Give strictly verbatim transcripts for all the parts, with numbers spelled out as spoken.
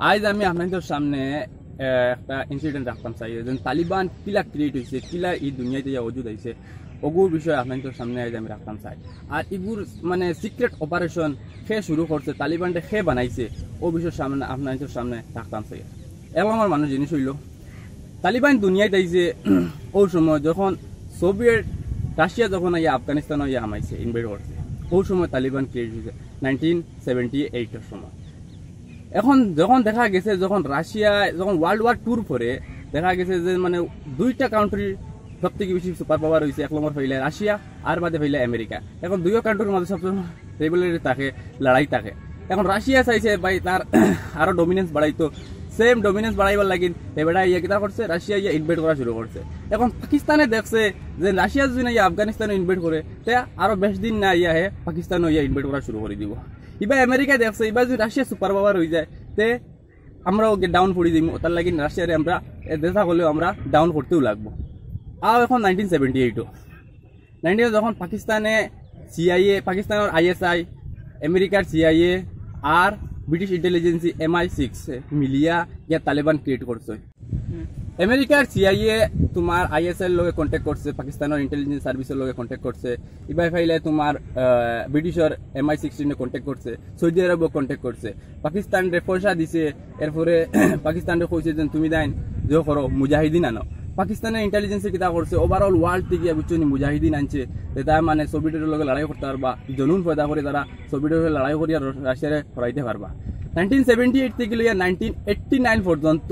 আইজ আমি আপনাইন্তর সামনে, আহ, একটা ইনসিডেন্ট রাখতাম চাই, যেন তালিবান কিলা ক্রিয়েট অইছে, কিলা ই দুনিয়াত ইয়া অজুদ আইছে, অগুর বিষয়ে আপনাইন্তর সামনে আইজ আমি রাখতাম চাই। আর ইগুর মানে সিক্রেট অপারেশন কে শুরু করছে, তালিবানরে কে বানাইছে, অউ বিষয়ে সামনে আপনাইন্তর সামনে রাখতাম চাই। এক নম্বর মানুষ জিনিস অইলো, তালিবান দুনিয়াত আইছে অউ সময় যখন সোভিয়েত, রাশিয়া যখন আইয়া আফগানিস্তানো আইয়া হামাইছে, ইনভেড করছে, অউ সময় তালিবান ক্রিয়েট অইছে নাইনটিন সেভেন্টি এইটর সময়। এখন যখন দেখা গেছে, যখন রাশিয়া, যখন ওয়ার্ল্ড ওয়ার টুর পরে দেখা গেছে যে মানে দুইটা কান্ট্রি সব থাকি বেশি সুপার পাওয়ার অইছে, এক নম্বর পাইলা রাশিয়া, আর বাদে পাইলা আমেরিকা। এখন দুইও কান্ট্রির মাঝে সবসময় রিভেলরি থাকে, লড়াই থাকে। এখন রাশিয়া চাইছে ভাই তার আরো ডমিনেন্স বাড়াইতো, সেম ডমিনেন্স বাড়াইবার লাগি এ বেটা ইয়া কিতা করছে, রাশিয়া ইয়া ইনভেড করা শুরু করছে। এখন পাকিস্তানে দেখছে যে রাশিয়া যদি না ইয়া আফগানিস্তানো ইনভেড করে, তে আরো বেশ দিন না ইয়া হে পাকিস্তানো ইয়া ইনভেড করা শুরু করি দিব। ইবা আমেরিকা দেখছে, ইবা যদি রাশিয়া সুপার পাওয়ার অই যায়, তে আমরাও গিয়া ডাউন পড়ি যাইমু। অতার লাগি রাশিয়ারে আমরা এ, যেতা করলেও আমরা ডাউন করতেউ লাগবো। আও এখন নাইনটিন সেভেন্টি এইটও, নাইনটিন যখন পাকিস্তানে সিআইএ, পাকিস্তানর আইএসআই, আমেরিকার সিআইএ আর ব্রিটিশ ইন্টেলিজেন্সি এমআই সিক্স মিলিয়া গিয়া তালিবান ক্রিয়েট করছে। আমেরিকার সিআইএ তোমার আইএসআইর লগে কন্ট্যাক্ট করছে, পাকিস্তানর ইন্টেলিজেন্স সার্ভিসর লগে কন্ট্যাক্ট করছে, ইবায় পাইলে তোমার, আহ, ব্রিটিশর এমআই সিক্সটিনে কন্ট্যাক্ট করছে, সৌদি আরবও কন্ট্যাক্ট করছে, পাকিস্তানরে পয়সা দিছে। এরপরে পাকিস্তানরে কইছে যে তুমি দাইন যে করো, মুজাহিদিন আনো। পাকিস্তানের ইন্টেলিজেন্সে কিতা করছে, ওভারঅল ওয়ার্ল্ড থাকি বুঝছো নি, মুজাহিদিন আনছে, যেতা মানে সোভিয়েতর লগে লড়াই করতে পারবা, জনুন পয়দা করি তারা সোভিয়েতর লগে লড়াই করিয়া র-, রাশিয়ারে হরাইতে পারবা। নাইনটিন সেভেন্টি এইট থাকি লইয়া নাইনটিন এইটটি নাইন পর্যন্ত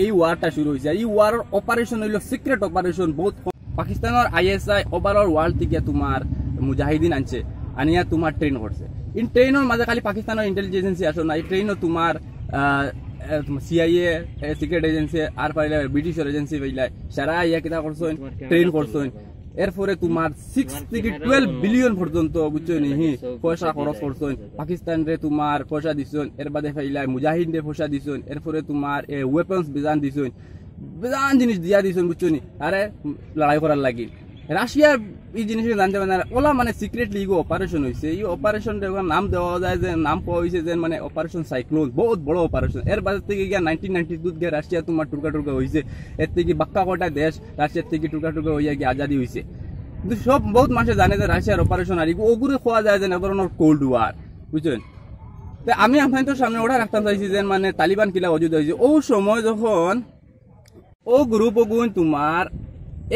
এই ওয়ারটা শুরু অইছে। আর ই ওয়ারর অপারেশন অইলো সিক্রেট অপারেশন, বহুত কম। পাকিস্তানর আইএসআই ওভারঅল ওয়ার্ল্ড থাকি তোমার মুজাহিদিন আনছে, আনিয়া তোমার ট্রেন করছে। ইন ট্রেনর মাঝে খালি পাকিস্তানর ইন্টেলিজেন্সি আসে না, ই ট্রেনও তোমার, আহ, আহ, তোমার সিআইএ, আহ, সিক্রেট এজেন্সি, আর পাইলে ব্রিটিশর এজেন্সি পাইলে, সারা ইয়া কিতা করছইন, ট্রেন করছইন। এরপরে তোমার সিক্স থাকি টুয়েলভ বিলিয়ন পর্যন্ত বুঝছো নি, হি, পয়সা খরচ করছইন। পাকিস্তানরে তোমার পয়সা দিছইন, এর বাদে পাইলে মুজাহিদরে পয়সা দিছইন, এরপরে তোমার, এ, ওয়েপন্স বিজান দিছইন, বিজান জিনিস দিয়া দিছইন বুঝছো নি, আরে লড়াই করার লাগি। রাশিয়ার ই জিনিস জানতে পারে না, ওলা মানে সিক্রেটলি ইগো অপারেশন অইছে। ই অপারেশন নাম দেওয়া যায় যে, নাম পাওয়া অইছে যে মানে অপারেশন সাইক্লোন, বহুত বড় অপারেশন। এর বাদে থাকি গিয়া নাইনটিন নাইনটি টু গিয়া রাশিয়া তোমার টুকরা টুকরা অইছে, এর থাকি বাক্কা কয়টা দেশ রাশিয়ার থাকি টুকরা টুকরা অইয়া গিয়া আজাদি অইছে। কিন্তু সব বহুত মানুষে জানে যে রাশিয়ার অপারেশন আর ইগু ওগুরে কওয়া যায় যে এক ধরনের কোল্ড ওয়ার, বুঝছইন? তে আমি আপনাইন্তর সামনে ওটা রাখতাম চাইছি যে মানে তালিবান কিলা অজুদ অইছে। অউ সময় যখন অউ গ্রুপ অগুইন তোমার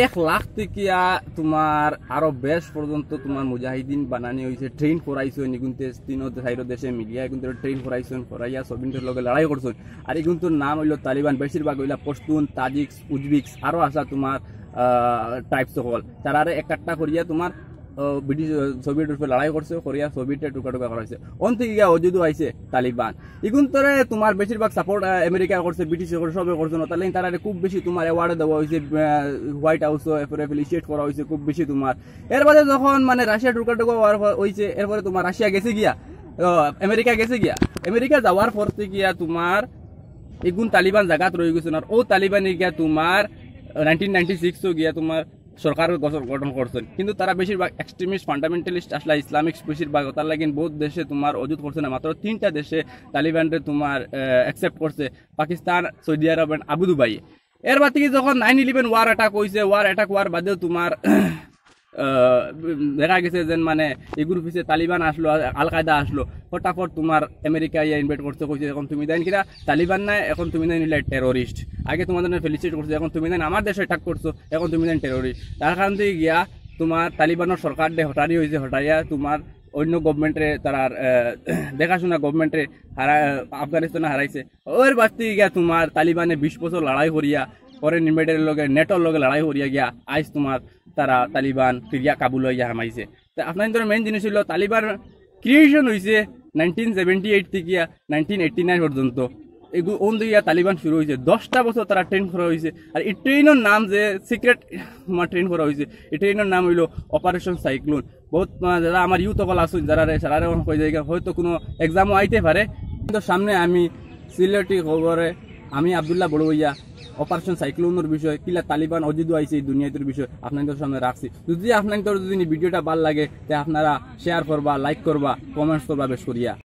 এক লাখ থাকিয়া তোমার আরো বেশ পর্যন্ত তোমার মুজাহিদিন বানানি অইছে, ট্রেন করাইছইন, ইগুনতে তিন চাইর দেশে মিলিয়া ইগুনতে ট্রেন করাইছইন, করাইয়া সোভিয়েতর লগে লড়াই করছইন। আর ইগুনতর নাম অইলো তালিবান, বেশিরভাগ অইলা পশতুন, তাজিক্স, উজবেকস, আরো আসা তোমার, আহ, ট্রাইবস অকল, তারারে একাট্টা করিয়া তোমার, আহ, ব্রিটিশ, আহ, সোভিয়েতর উপরে লড়াই করছে, করিয়া সোভিয়েতরে টুকরা টুকরা করা অইছে। অন থাকি গিয়া অজুদও আইছে তালিবান। ইগুনতরে তোমার বেশিরভাগ সাপোর্ট, আহ, আমেরিকা করছে, ব্রিটিশ করছে, সবে করছে, না তাইলে তারারে খুব বেশি তোমার অ্যাওয়ার্ড দেওয়া অইছে, আহ, হোয়াইট হাউসও এরপরে ফেলিসিয়েট করা অইছে খুব বেশি তোমার। এর বাদে যখন মানে রাশিয়া টুকরা টুকরা হওয়ার পর অইছে, এরপরে তোমার রাশিয়া গেছে গিয়া, আহ, আমেরিকা গেছে গিয়া, আমেরিকা যাওয়ার পর থাকি গিয়া তোমার ইগুন তালিবান জাগাত রই গেছে না। আর অউ তালিবানে গিয়া তোমার নাইনটিন নাইনটি সিক্সও গিয়া তোমার সরকার গঠন, গঠন করছইন, কিন্তু তারা বেশিরভাগ এক্সট্রিমিস্ট ফান্ডামেন্টালিস্ট আসলা, ইসলামিক বেশিরভাগ। অতার লাগি বহুত দেশে তোমার অজুদ করছে না, মাত্র তিনটা দেশে তালিবানরে তোমার, আহ, অ্যাকসেপ্ট করছে, পাকিস্তান, সৌদি আরব and আবু দুবাই। এর বাদে থাকি যখন নাইন ইলেভেন ওয়ার অ্যাটাক অইছে, ওয়ার অ্যাটাক অওয়ার বাদেও তোমার, আহ, দেখা গেছে যেন মানে ইগুর পিছে তালিবান আসলো, আল কায়দা আসলো, ফটাফট তোমার আমেরিকা ইয়া ইনভাইট করছে, কইছে এখন তুমি দেন কিনা তালিবান নায়, এখন তুমি দেন ইলা টেরোরিস্ট। আগে তোমাদের ফেলিসিয়েট করছে, এখন তুমি দেন আমার দেশে অ্যাটাক করছো, এখন তুমি দেন টেরোরিস্ট। তার কারণ থাকি গিয়া তোমার তালিবানর সরকাররে হটানি অইছে, হটাইয়া তোমার অন্য গভর্নমেন্টরে তারার, আহ, দেখাশোনা গভর্নমেন্টরে হারা-, আফগানিস্তানে হারাইছে। অউর বাদ থাকি গিয়া তোমার তালিবানে বিশ বছর লড়াই করিয়া ফরেন ইনভাইডারর লগে, নেটোর লগে লড়াই করিয়া গিয়া আইজ তোমার তারা তালিবান ফিরিয়া কাবুল অইয়া হামাইছে। তে আপনাইন্তর মেইন জিনিস অইলো তালিবান ক্রিয়েশন অইছে নাইনটিন সেভেন্টি এইট থাকি নাইনটিন এইটটি নাইন পর্যন্ত। এগু-, অন থাকি তালিবান শুরু অইছে, দশটা বছর তারা ট্রেন করা অইছে। আর ই ট্রেনর নাম যে সিক্রেট তোমার ট্রেন করা অইছে, ই ট্রেনর নাম অইলো অপারেশন সাইক্লোন। বহুত, আহ, যারা আমার ইউথ অকল আছইন, যারারে, যারারে অখন কই যাইগা, হয়তো কুনু এক্সামও আইতে পারে। কিন্তু সামনে আমি সিলেটি খবরে আমি আব্দুল্লাহ বড় ভাইয়া অপারেশন সাইক্লোনর বিষয়ে, কিলা তালিবান অজুদু আইছে ই দুনিয়াইতর বিষয়ে আপনাইন্তর সামনে রাখছি। যদি আপনাইন্তর যদি ই ভিডিওটা ভালা লাগে, তে আপনারা শেয়ার করবা, লাইক করবা, কমেন্টস করবা বেশ করিয়া।